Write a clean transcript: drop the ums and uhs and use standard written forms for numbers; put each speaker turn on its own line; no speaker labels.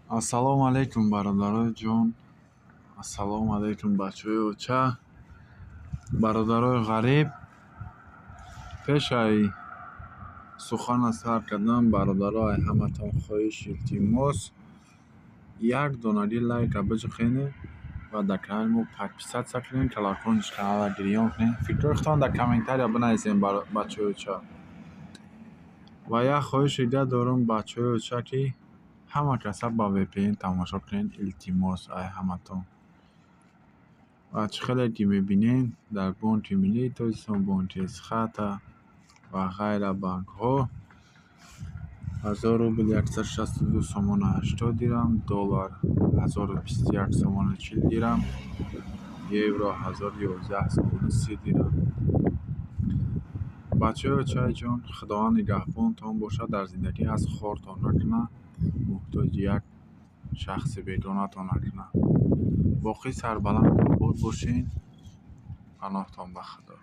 Ассалому алайкум, бародарои ҷон. Ассалому алайкум, бачаҳои оча. Бародарои ғариб. Пешаи сухана сар кардан, бародаро, ай ҳаматон хоҳиш, илтимос, як донаги лайка биҷиқенед ва дар канали мо подписаться кунед, колокольчик каналро гирён кунед. Фикрҳои худтон дар комментария бинависед, бачаҳои оча. Ва як хоҳиши дига дорам, бачаҳои оча, ки ҳама каса ба VPN тамошо кунед, илтимос ай ҳаматон. Ва чӣ хеле ки мебинед, дар Бонки Миллии Тоҷикистон, Бонки Эсхата ва ғайра банкҳо 1000 рубл 162 сомону 80 дирам, доллар 1021 сомону 40 дирам, евро 1011 сомону 30 дирам. Бачаҳои очаи ҷон, Худованд нигаҳбонтон бошад, дар зиндагӣ аз хортон накунад, муҳтоҷи як шахси бегонатон накунад. Боқӣ сарбаланду обод бошед. Паноҳтон ба Худо.